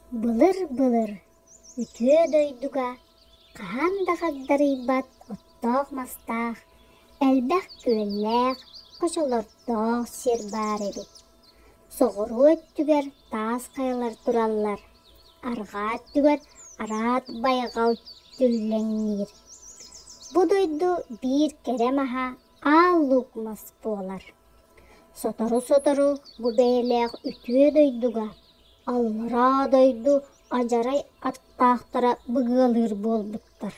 Былыр-былыр үтүө дойдуга хаһан да хагдарыйбат оттоох-мастаах, элбэх күөллээх, хочолордоох сир баар эбит. Соҕуруу өттүгэр таас хайалар тураллар, арҕаа өттүгэр араат байҕал түллэҥниир. Бу дойду биир кэрэ маһа Аал Луук мас буолар. Сотору-сотору бу бэйэлээх үтүө дойдуга аллараа дойду адьарай аттаахтара быгыалыыр буолбуттар.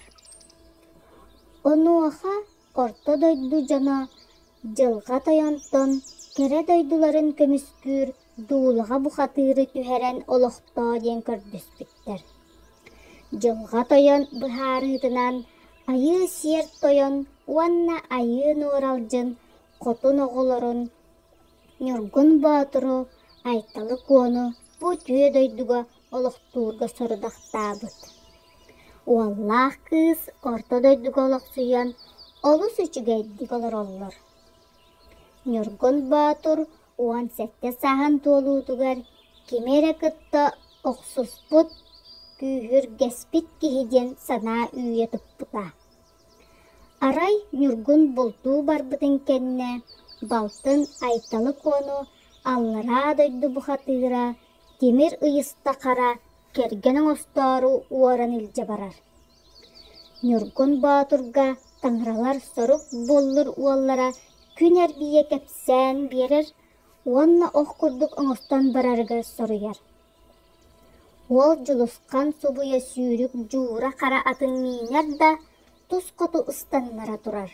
Онуоха орто дойду дьоно Дьылҕа Тойонтон кэрэ дойдуларын көмүскүүр дуулаҕа бухатыыры түһэрэн олохтоо диэн көрдөспүттэр. Дьылҕа Тойон быһаарыытынан Айыы Сиэр Тойон уонна Айыы Нуоралдьын хотун оҕолорун Ньургун Боотуру, Айталы Куону бу үтүө дойдуга олохтуурга сорудахтаабыт. Уоллаах кыыс орто дойдуга олохсуйан олус үчүгэйдик олороллор. Ньургун Боотур 17 сааһын туолуутугар кими эрэ кытта охсуспут, күүһүргэспит киһи диэн санаа үүйэ туппута. Арай Ньургун бултуу барбытын кэннэ балтын Айталы Куону аллараа дойду бухатыыра Тимир Ыйыста Хара кэргэн оҥостоору уоран илдьэ барар. Ньургун Боотурга таҥаралар сорук буоллур уоллара күн эргийэ кэпсээн биэрэр уонна ох курдук оҥостон барарыгар соруйар. Уол Дьулусхан субуйа сүүрүк Дьуура хара атын миинэр да, тус хоту ыстаннара турар.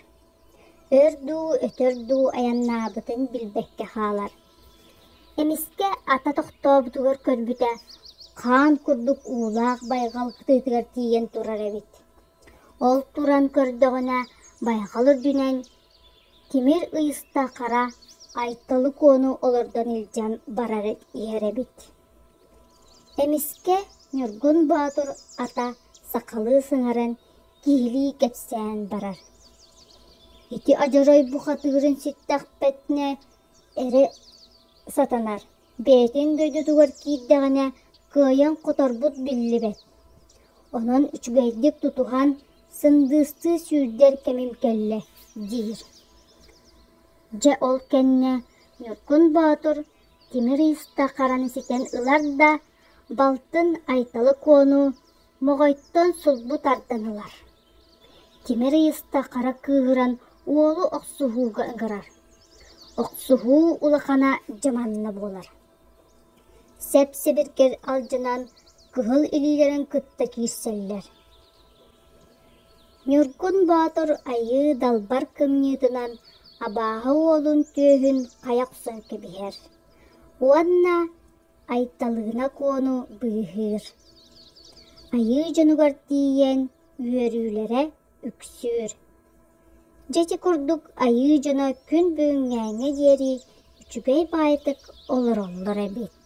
Өр дуу, өтөр дуу айаннаабытын билбэккэ хаалар. Эмискэ ата тохтообутугар көрбүтэ, хаан курдук уулаах байҕал кытыытыгар тиийэн турар эбит. Ол туран көрдөҕүнэ, байҕал үрдүнэн тимир ыйыста хара Айталы Куону олордон илдьэн барар иһэр эбит. Эмискэ Ньургун Боотур ата сахалыы сыҥаран киһилии кэпсээн барар: «Ити адьарай бухатыырын ситтэхпитинэ эрэ сатанар, бэйэтин дойдутугар киирдэҕинэ кыайан хоторбут биллибэт. Онон үчүгэйдик тутуһан, сындыыстыы сүүрдэр кэмим кэллэ» диир. Дьэ ол кэннэ Ньургун Боотур тимир ыйыста хараны ситэн ылар да, балтын Айталы Куону моҕойтон сулбу тардан ылар. Тимир ыйыста хара кыыһыран уолу охсуһууга ыҥырар. Охсуһуу улахана дьаманна буолар. Сэп-сэбиргэл алдьанан кыһыл илиилэрин кытта киирсэллэр. Ньургун Боотур айыы далбар кымньыытынан абааһы уолун түөһүн хайа охсон кэбиһэр уонна Айталыына Куону быыһыыр. Айыы дьонугар тиийэн үөрүүлэрэ үксүүр. Дьэ ити курдук айыы дьоно күн бүгүҥҥээҥҥэ диэри үчүгэй баайытык олороллор эбит.